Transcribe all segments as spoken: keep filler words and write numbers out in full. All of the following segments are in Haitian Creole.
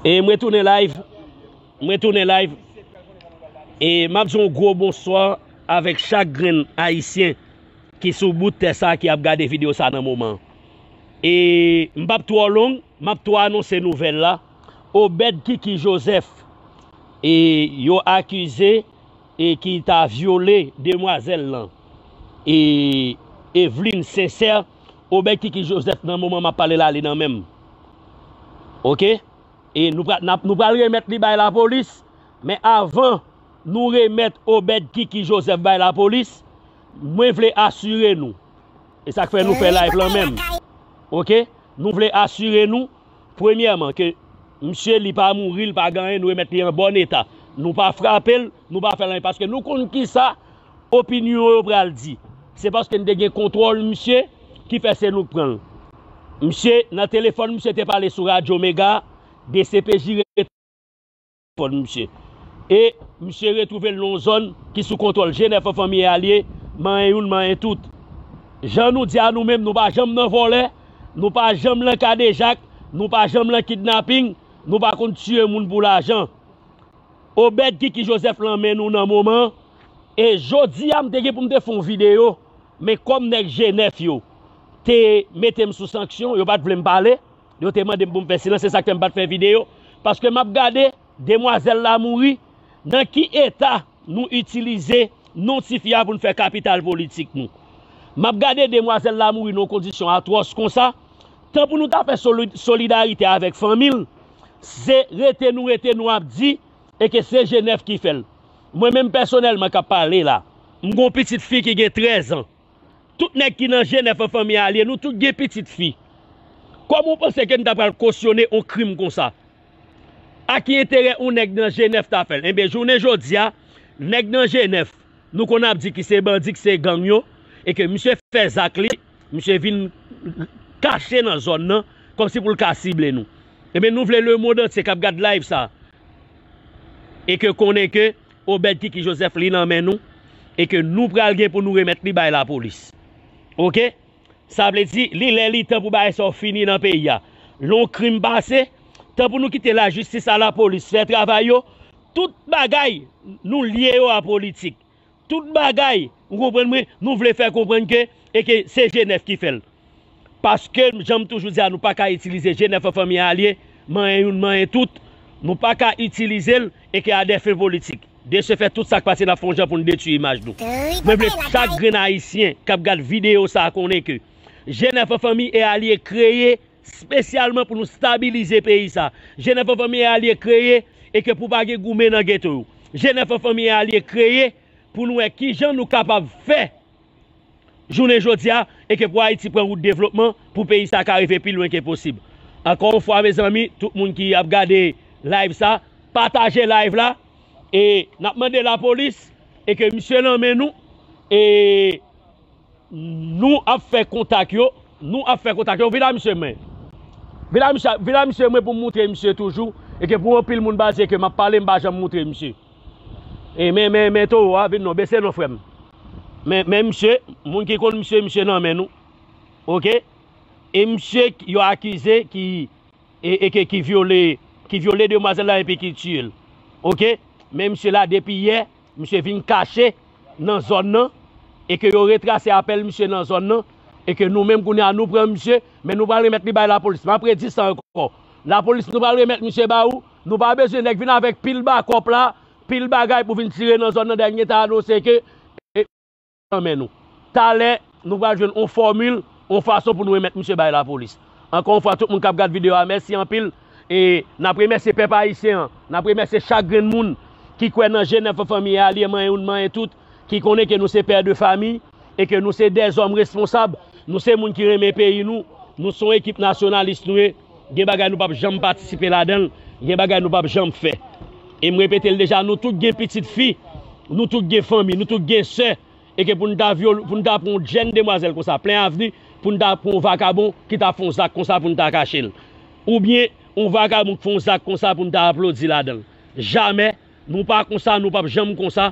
E mwen tounen live. Mwen tounen live. E m ap di yon gwo bonswa avèk chak grenn Ayisyen ki sou bout tè sa ki ap gade videyo sa nan moman. E m p ap twò long, m ap tou anonse nouvèl la. Obed Kiki Joseph, e yo akize e ki ta vyole demwazèl lan, e Eveline Sincère, Obed Kiki Joseph nan moman m ap pale la, li nan men m. Oke? E nou pral, n ap, nou pral remèt li bay lapolis, men avan nou remèt Obed Kiki Joseph bay lapolis, mwen vle asire nou, e sa k fè nou fè live lan menm. Oke? Nou vle asire nou, premyèman, ke misye li pa mouri, li pa gen anyen, nou remèt li an bòn eta. Nou pa frape l, nou pa fè l anyen, paske nou konn kisa opinyon yo pral di. Se paske n te gen kontwòl misye ki fè se nou k pran l. Misye, nan telefòn, misye te pale sou Radyo Mega, D C P J telefòn misye. E misye retwouve l nan yon zòn ki sou kontwòl G nèf an fanmi e alye, manyen youn, manyen tout. Jan nou di a nou menm, nou pa janm nan vòlè, nou pa janm nan kadejak, nou pa janm nan kidnaping, nou pa konn tiye moun pou lajan. Obed Kiki Joseph lan men nou nan moman an. E jodi a, m te gen pou m te fè yon videyo, men kòm nèg G nèf yo te mete m sou sanksyon, yo pa t vle m pale, yo te mande m pou m fè silans, se sa k fè m pa t fè videyo. Paske m ap gade, demwazèl la mouri, nan ki eta nou itilize non tifi a pou n fè kapital politik nou. M ap gade demwazèl la mouri nan yon kondisyon atwòs konsa, tan pou nou ta fè soli-, solidarite avèk fanmi l, se rete nou rete nou ap di, e ke se G nèf ki fè l. Mwen menm pèsonèlman k ap pale la, m gen yon pitit fi ki gen trèz an. Tout nèg ki nan G nèf an fanmi alye, nou tout gen pitit fi. Kòman w panse ke n ta pral kosyone yon krim konsa? A ki enterè yon nèg nan G nèf ta fè l? Enben, jounen jodi a, nèg nan G nèf, nou konn ap di ki se bandi, ki se gang yo, e ke misye fè zak li, misye vin kache nan zòn nan, kòmsi pou l ka sible nou. Enben, nou vle lemonn antye k ap gad live sa, e ke konnen ke Obed Kiki Joseph li nan men nou, e ke nou pral gen pou nou remèt li bay lapolis. Oke? Sa vle di, li lè li tan pou bagay sa yo fini nan peyi a. Lè yon krim pase, tan pou nou kite lajistis a lapolis fè travay yo, tout bagay nou lye yo a politik. Tout bagay, ou konprann mwen, nou vle fè konprann ke, e ke se G nèf ki fè l. Paske, jan m toujou di a, nou pa ka itilize G nèf an fanmi alye, manyen youn, manyen tout. Nou pa ka itilize l, e ke a dè fen politik. De se fè, tout sa k pase, n ap fè yon jan pou n detwi imaj nou. Mwen vle chak grenn Ayisyen k ap gad videyo sa a konnen ke G nèf an fanmi e alye kreye espesyalman pou nou stabilize peyi sa. G nèf an fanmi e alye kreye, e ke pou pa gen goumen nan geto yo. G nèf an fanmi e alye kreye pou nou wè kijan nou kapab fè jounen jodi a, e ke pou Ayiti pran wout devlopman, pou peyi sa ka rive pi lwen ke posib. Ankò yon fwa, mezanmi, tout moun ki ap gade live sa, pataje live la, e n ap mande lapolis, e ke misye nan men nou, e nou ap fè kontak yo, nou ap fè kontak yo, vin a misye mwen. Vin a misye, vin a misye mwen pou m moutre misye toujou, e ke pou anpil moun baze ke m ap pale, m pa janm moutre misye. E men, men, men towo a, vin non, bese non, frè m. Men, men misye, moun ki konn misye, misye nan men nou. Oke? E misye k-, yo akize ki, e, e ke, ki vyole, ki vyole demwazèl la epi ki tiye l. Oke? Men misye la, depi yè, misye vin kache nan zòn nan, e ke yo retrase apèl misye nan zòn nan, e ke nou menm kounye a nou pran misye, men nou pral remèt li bay lapolis. M ap redi sa ankò. Lapolis, nou pral remèt misye ba ou. Nou pa bezwen nèg vin avèk pil bakòp la, pil bagay pou vin tire nan zòn nan, dènye ta anonse ke, e, nan men nou. Talè, nou pral jwenn on fòmil, on fason pou nou remèt misye bay lapolis. Ankò yon fwa, tout moun k ap gad videyo a, mèsi anpil. E n ap remèsye pèp ayisyen an, n ap remèsye chak grenn moun ki kwè nan G nèf an fanmi e alye, manyen youn, manyen tout, ki konnen ke nou se pè de fami, e ke nou se dèzòm responsab, nou se moun ki renmen peyi nou, nou se yon ekip nasyonalis nou ye, gen bagay nou p ap janm patisipe ladan l, gen bagay nou p ap janm fè. E m repete l deja, nou tout gen pitit fi, nou tout gen fanmi, nou tout gen sè, e ke pou n ta vyole, pou n ta pran yon jèn demwazèl konsa, plen avni, pou n ta pran yon vakabon ki ta fè yon zak konsa pou n ta kache l. Oubyen, yon vakabon k fè yon zak konsa pou n ta aplodi ladan l. Jamè, nou pa konsa, nou p ap janm konsa.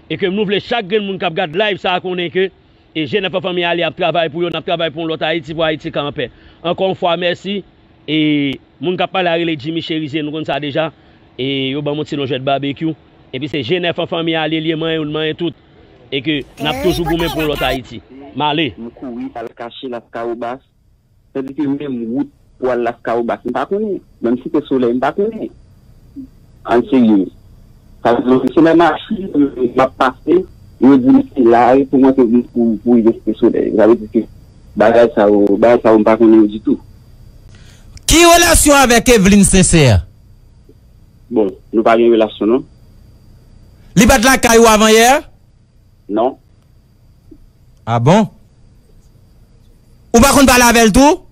E ke nou vle chak grenn moun k ap gad live sa a konnen ke, e, G nèf an fanmi alye ap travay pou yo, n ap travay pou yon lòt Ayiti, pou Ayiti ka anpè. Ankò yon fwa, mèsi. E Moun k ap pale a rele Jimmy Cherizier, nou konn sa deja. E yo ban m yon ti non jwèt babekyou. Epi se G nèf an fanmi a li ye, li ye manyen youn, manyen tout. E ke n ap toujou goumen pou yon lòt Ayiti. M ale. M kouri al kache Laskawobas. Sètadi ke menm wout pou al Laskawobas, m pa konnen. Menm Site Solèy, m pa konnen. An serye. Sa vle di, se nan machin m ap pase, yo di m se la pou mwen pou, pou rive Site Solèy. Sa vle di ke bagay sa yo, bagay sa yo m pa konnen yo ditou. Ki relasyon avèk Eveline Sincère? Bon, nou pa gen relasyon non. Li pa t lakay ou avan yè? Non. Ah bon? Ou pa konn pale avè l tou?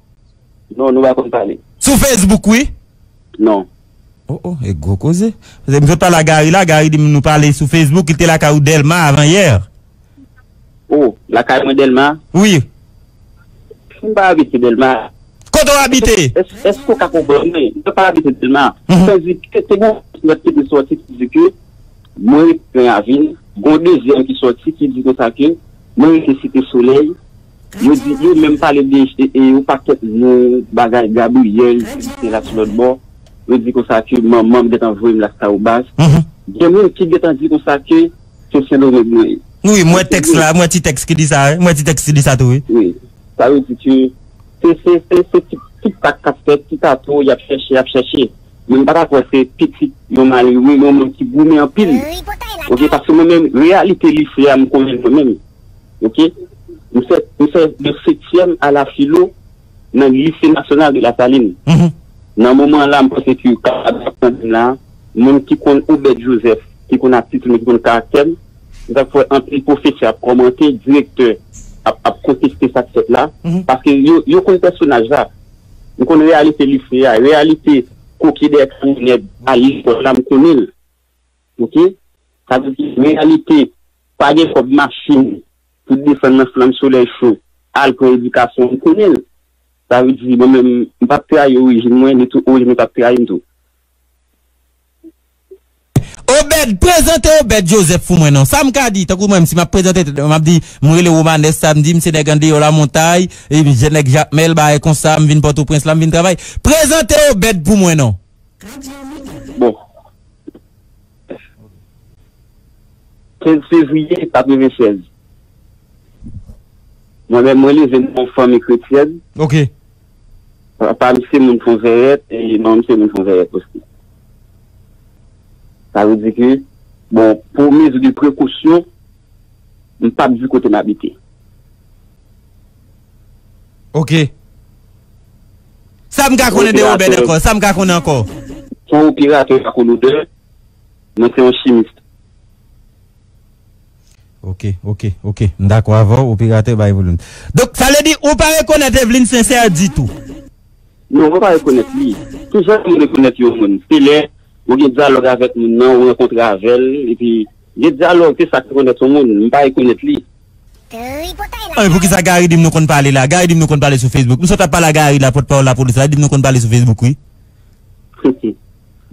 Non, nou pa konn pale. Sou Facebook, wi? Non. Oh, oh, e gwo koze. Paske m sot pale a Gary la, Gary di m nou pale sou Facebook, li te lakay ou Dèlma avan yè. Oh, lakay mwen Dèlma? Wi. M pa abite Dèlma. Kote w abite? Èske, èske w ka konprann mwen? Mwen pa abite Dèlma. Mhm. Sa di ke te gen yon lòt ki te sòti ki di ke mwen rete nan Ravin. Gon dezyèm ki sòti ki di konsa ke mwen rete Site Solèy. Yo di, yo menm pale de, e, e, yon pakèt non, bagay Gabriyèl, ki te la sou lòt bò. Yo di konsa ke manman m gentan voye m Laskawobas. Mhm. Gen moun ki gentan di konsa ke se Sendomeng mwen ye. Wi, mwen tèks la, mwen ti tèks ki di sa, wi. Mwen ti tèks ki di sa tou, wi. Wi. Sa vle di ke se, se, se, se ti, ti pak k ap fèt, ti tato, y ap chèche, y ap chèche. Men m pa ta kwè se pitit yon malere, yon moun ki goumen anpil. Oke, paske mwen menm, reyalite lise a, m konnen l mwen menm. Oke? M fè, m fè de setyèm a la filo nan Lycée National de la Saline. Mhm. Nan moman la, m panse ke yo kapab ap tande m la, moun ki konn Obed Joseph, ki konn atitid mwen, ki konn karaktè m, m t ap wè anpil pwofesè ap kòmante, direktè ap, ap konteste sa k fèt la, mhm, paske yo, yo konn pèsonaj la. M konn reyalite lise a, reyalite koke dèyè kamyonèt, al lekòl la, m konnen l. Oke? Sa vle di, reyalite, pa gen kòb machin pou desann nan flanm solèy cho, al pran edikasyon, m konnen l. Sa vle di, mwen menm, m p ap trayi orijin mwen, ni tou orijin mwen p ap trayi m tou. Obed, prezante Obed Joseph pou mwen non. Sa m ka di, tankou mwen, si m ap prezante, m ap di, mwen rele Romanes Samedi, m se nèg andeyò Lamontay, e m se nèg Jakmèl, bagay konsa, m vin Pòtoprens la, m vin travay. Prezante Obed pou mwen non. Bon. Kenz fevriye katreven sèz. Mwen menm, mwen leve nan yon fanmi kretyèn. Ok. Papa m se moun Fonvèrèt, e manman m se moun Fonvèrèt osi. Sa vle di ke, bon, pou mezi de prekosyon, m p ap di kote m abite. Ok. Sa m ka konnen de Obed ankò? Sa m ka konnen ankò? Se yon operatè ak yon lodè. Mwen se yon chimis. Ok, ok, ok. M dakò avè w, operatè bay volim. Donk, sa vle di ou pa rekonèt Eveline Sincère ditou? Non, mwen pa rekonèt li. Ki jan moun rekonèt yon moun? Se lè ou gen dyalòg avèk moun nan, ou rankontre avè l, epi gen dyalòg, se sa k rekonèt yon moun. M pa rekonèt li. An, poukisa Gary di m nou konn pale la? Gary di m nou konn pale sou Facebook. M sot ap pale a Gary la, pòtpawòl lapolis la, li di m nou konn pale sou Facebook, wi.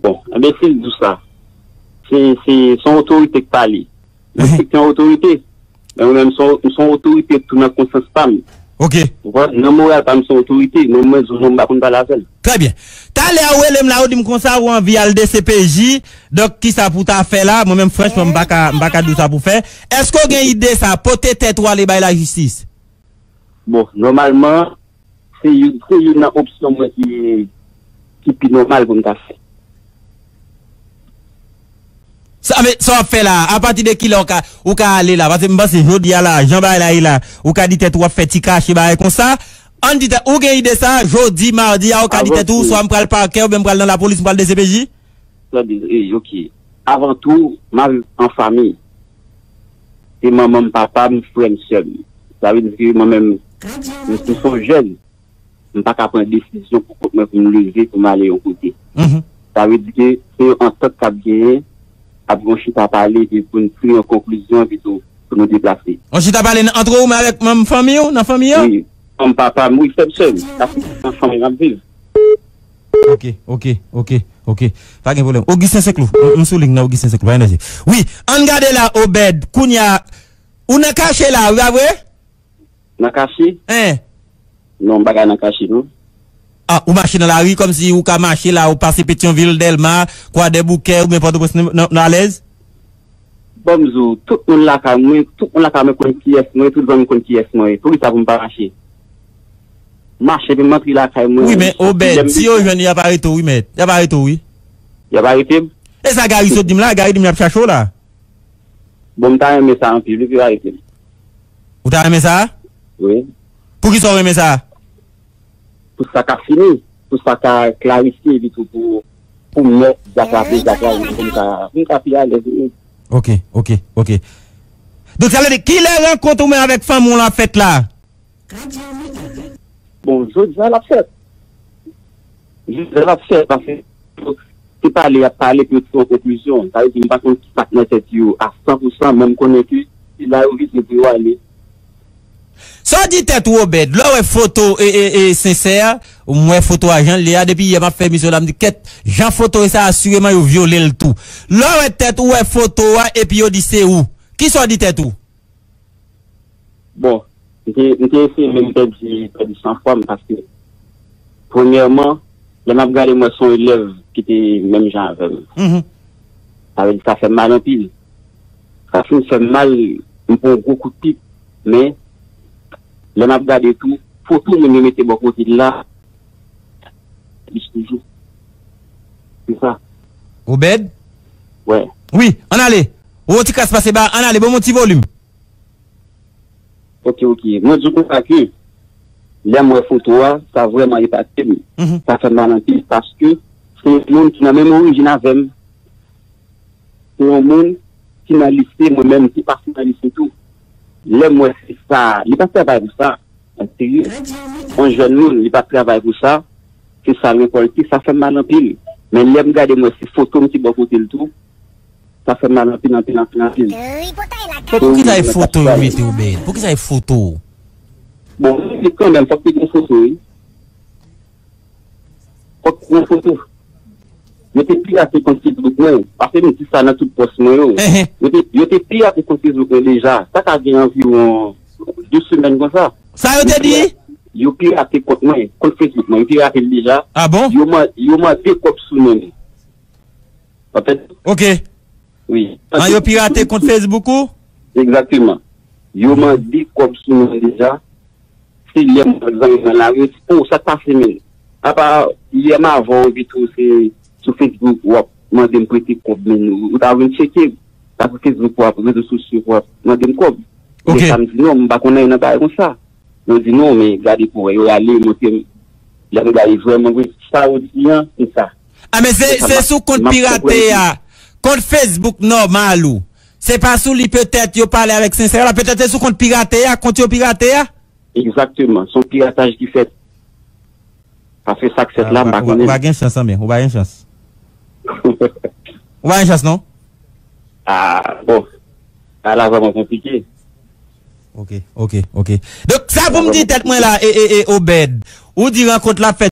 Bon, enben, si l di w sa, se, se, se yon otorite k pale. Mwen se yon otorite. Men mwen menm, m se yon, m se yon otorite tou nan konsyans pa m. Ok. Ou konprann? Nan moral pa m, m se yon otorite. Men mwen, mwen, m pa konn pale avè l. Trè byen. Talè a ou rele m la, ou di m konsa, ou anvi al D C P J. Donk, kisa pou w ta fè la? Mwen menm, franchman, m pa ka, m pa ka di w sa pou w fè. Èske w gen ide sa, pote tèt ou ale bay lajistis? Bon, nòmalman, se youn, se youn nan opsyon mwen ki, ki pi nòmal pou m ta fè. Sa, men, sa w ap fè la, apati de kilè ou ka, ou ka ale la? Paske m panse jodi a la, jan bagay la ye la, ou ka di tèt ou w ap fè ti kache bagay konsa. Ann di tèt, ou gen ide sa, jodi, madi a, ou ka di tèt ou, swa m pral pakè, oubyen m pral nan lapolis, m pral D C P J? Tande, e, ok. Avan tou, m ap viv an fanmi. Se manman m, papa m, frè m, sè m. Sa vle di ke mwen menm, m, m se yon jèn. M pa ka pran desizyon pou kont mwen pou m leve, pou m ale yon kote. Mhm. Sa vle di ke se yon antant k ap genyen, ap gen yon chita pale, epi pou n tire yon konklizyon, epi tou, pou nou deplase. Yon chita pale nan, antre ou menm avèk manm fanmi w, nan fanmi an? Wi, manm papa m, wi, frè m, sè m. Sa se nan fanmi m ap viv. Ok, ok, ok, ok. Pa gen pwoblèm. Augustin Senclou. M, m sou liy nan Augustin Senclou. Pa gen danje. Wi, ann gade la, Obed. Kounye a, ou nan kache la, wi, pa vre? Nan kache? Hein? Non, m pa ka nan kache, non. Ah, ou mache nan lari kòmsi ou ka mache la, ou pase Petyonvil, Dèlma, Kwadèboukè, oubyen Pòtoprens, n-, n-, n-, alèz? Bon, m di w, tout moun lakay mwen, tout moun lakay mwen konn kiyès mwen ye, tout zanmi m konn kiyès mwen ye. Poukisa pou m pa mache? Mache pou m antre lakay mwen. Wi, men Obed, si yo jwenn ou, y ap arete w, wi, mèt. Y ap arete w, wi. Y ap arete m? E sa Gary sot di m la, Gary di m y ap chache w la. Bon, m ta renmen sa anpil, wi, pou yo arete m. Ou ta renmen sa? Wi. Poukisa w renmen sa? Pou sa ka fini, pou sa ka klarifye, epi tou pou, pou m mèt zatrape, zatrape, pou m ka, pou m ka pi alèz, wi. Ok, ok, ok. Donk, sa vle di, kilè rankont ou menm avèk fanmi w lan fèt la? Bon, jodi a l ap fèt. Jodi a l ap fèt, paske se pale y ap pale pou yo tire yon konklizyon. Sa vle di, m pa konn ki sa k nan tèt yo a san pou san, men m konnen ke se la yo vize pou yo ale. Sa w di tèt ou, Obed, lè w wè foto e, e, e, Sensè, m wè foto a jan l ye a, depi yè m ap fè emisyon la, m di, kèt, jan foto e sa, asireman yo vyole l tou. Lè w wè tèt ou, wè foto a, epi yo di se ou. Kisa w di tèt ou? Bon, m te, m te eseye menm pèdi, pèdi san fwa m, paske, premyèman, lè m ap gade, m wè se yon elèv ki te menm jan avè m. Mhm. Sa vle di, sa fè m mal anpil. Sa fin fè m mal, m pran yon gwo kout pik. Men, lè m ap gade tou, foto moun yo mete bò kote l la, plis toujou. Se sa. Obed? Wè. Wi, ann ale. Ou yon ti kras pase ba, ann ale, ban m yon ti volim. Ok, ok. Mwen di w konsa ke lè m wè foto a, sa vrèman epate m. Mhm. Sa fè m mal anpil paske se yon moun ki nan menm orijin avè m. Se yon moun ki nan lise, mwen menm ki pase nan lise tou. Lè m wè se sa, li pa travay pou sa, an serye. Yon jèn moun, li pa travay pou sa, se sa l rekòlte, sa fè m mal anpil. Men lè m gade, m wè se foto m ki bò kote l tou, sa fè m mal anpil, anpil, anpil, anpil. Bon, poukisa e foto yo mete Obed? Poukisa e foto? Bon, mwen di kanmenm, fòk te gen foto, wi. Fòk te gen foto. Yo te pirate kont Facebook mwen. Paske m di sa nan tout pòs mwen yo. Ehe. Yo te, yo te pirate kont Facebook mwen deja. Sa ka gen anviwon de semèn konsa. Sa yo te di? Yo pirate kont mwen, kont Facebook mwen. Yo pirate l deja. Ah bon? Yo man-, yo mande kòb sou non m. Anfèt, ok. Wi. An, yo pirate kont Facebook ou? Egzakteman. Yo mande kòb sou mwen deja. Se lè m wè zanmi mwen la, yo di, "Oh, sa k pase, menn? Apa yè m avè w, epi tou se sou Facebook w ap mande m prete kòb, menn. Ou ta vin tcheke m. Sa sou Facebook w ap, rezo sosyo w ap mande m kòb." Ok. Men sa m di, "Non, m pa konn anyen nan bagay konsa." Yo di, "Non, men gade pou wè." Yo rale, yo montre m. Lè m gade vrèman vre, sa yo di an, se sa. Ah, men se, se sou kont pirate a, kont Facebook nòmal ou. Se pa sou li petèt yo pale avèk Sensè la, petèt se sou kont pirate a, kont yo pirate a. Egzakteman, se yon pirataj ki fèt. Paske sa k fèt la, m pa konnen. Ou pa gen chans, anben, ou pa gen chans. Ou pa gen chans, non? Ah, bon. Sa la vrèman konplike. Ok, ok, ok. Donk, sa pou m di tèt mwen la, e, e, e, Obed. Ou di rankont la fèt.